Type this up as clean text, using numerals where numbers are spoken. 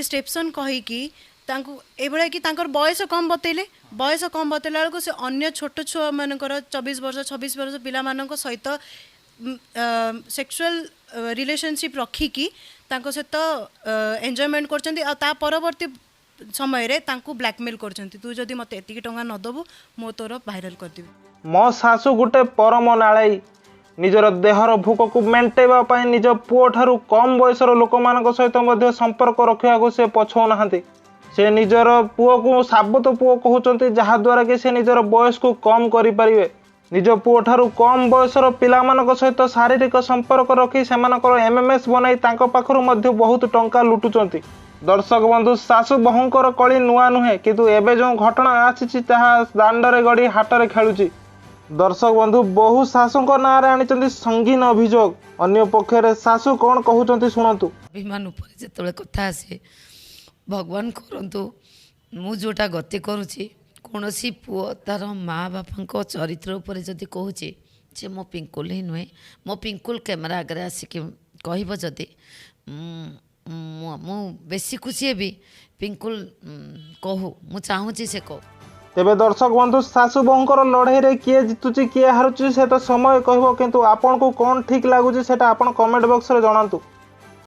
ଷ୍ଟେପସନ୍ କହିକି ତାଙ୍କୁ ଏଇଭଳିଆ କି ତାଙ୍କର ବୟସ କମ୍ ବତେଇଲେ, ବୟସ କମ୍ ବତେଇଲା ବେଳକୁ ସେ ଅନ୍ୟ ଛୋଟ ଛୁଆମାନଙ୍କର 24 ବର୍ଷ, 26 ବର୍ଷ ପିଲାମାନଙ୍କ ସହିତ ସେକ୍ସୁଆଲ୍ ରିଲେସନସିପ୍ ରଖିକି ତାଙ୍କ ସହିତ ଏନ୍ଜୟମେଣ୍ଟ କରୁଛନ୍ତି। ଆଉ ତା ପରବର୍ତ୍ତୀ ସମୟରେ ତାଙ୍କୁ ବ୍ଲାକମେଲ୍ କରୁଛନ୍ତି, ତୁ ଯଦି ମୋତେ ଏତିକି ଟଙ୍କା ନ ଦେବୁ, ମୁଁ ତୋର ଭାଇରାଲ୍ କରିଦେବି। ମୋ ଶାଶୁ ଗୋଟେ ପରମ ନାଳେଇ। ନିଜର ଦେହର ଭୋକକୁ ମେଣ୍ଟାଇବା ପାଇଁ ନିଜ ପୁଅଠାରୁ କମ୍ ବୟସର ଲୋକମାନଙ୍କ ସହିତ ମଧ୍ୟ ସମ୍ପର୍କ ରଖିବାକୁ ସେ ପଛଉନାହାନ୍ତି। ସେ ନିଜର ପୁଅକୁ ସାବତ ପୁଅ କହୁଛନ୍ତି, ଯାହାଦ୍ୱାରା କି ସେ ନିଜର ବୟସକୁ କମ୍ କରିପାରିବେ। ନିଜ ପୁଅଠାରୁ କମ୍ ବୟସର ପିଲାମାନଙ୍କ ସହିତ ଶାରୀରିକ ସମ୍ପର୍କ ରଖି ସେମାନଙ୍କର ଏମ୍ ଏମ୍ ଏସ୍ ବନାଇ ତାଙ୍କ ପାଖରୁ ମଧ୍ୟ ବହୁତ ଟଙ୍କା ଲୁଟୁଛନ୍ତି। ଦର୍ଶକ ବନ୍ଧୁ, ଶାଶୁ ବୋହୂଙ୍କର କଳି ନୂଆ ନୁହେଁ, କିନ୍ତୁ ଏବେ ଯେଉଁ ଘଟଣା ଆସିଛି ତାହା ଦାଣ୍ଡରେ ଗଡ଼ି ହାଟରେ ଖେଳୁଛି। ଦର୍ଶକ ବନ୍ଧୁ, ବୋହୂ ଶାଶୁଙ୍କ ନାଁରେ ଆଣିଛନ୍ତି ସଙ୍ଗୀନ ଅଭିଯୋଗ। ଅନ୍ୟ ପକ୍ଷରେ ଶାଶୁ କ'ଣ କହୁଛନ୍ତି ଶୁଣନ୍ତୁ। ଅଭିମାନ ଉପରେ ଯେତେବେଳେ କଥା ଆସେ, ଭଗବାନ କରନ୍ତୁ ମୁଁ ଯେଉଁଟା ଗତି କରୁଛି, କୌଣସି ପୁଅ ତା'ର ମା ବାପାଙ୍କ ଚରିତ୍ର ଉପରେ ଯଦି କହୁଛି ଯେ ମୋ ପିଙ୍କୁଲ ହିଁ ନୁହେଁ, ମୋ ପିଙ୍କୁଲ କ୍ୟାମେରା ଆଗରେ ଆସିକି କହିବ ଯଦି, ମୁଁ ବେଶୀ ଖୁସି ହେବି। ପିଙ୍କୁଲ କହୁ, ମୁଁ ଚାହୁଁଛି ସେ କହୁ। ତେବେ ଦର୍ଶକ ବନ୍ଧୁ, ଶାଶୁ ବୋହୂଙ୍କର ଲଢ଼େଇରେ କିଏ ଜିତୁଛି କିଏ ହାରୁଛି ସେ ତ ସମୟ କହିବ, କିନ୍ତୁ ଆପଣଙ୍କୁ କ'ଣ ଠିକ୍ ଲାଗୁଛି ସେଟା ଆପଣ କମେଣ୍ଟ ବକ୍ସରେ ଜଣାନ୍ତୁ।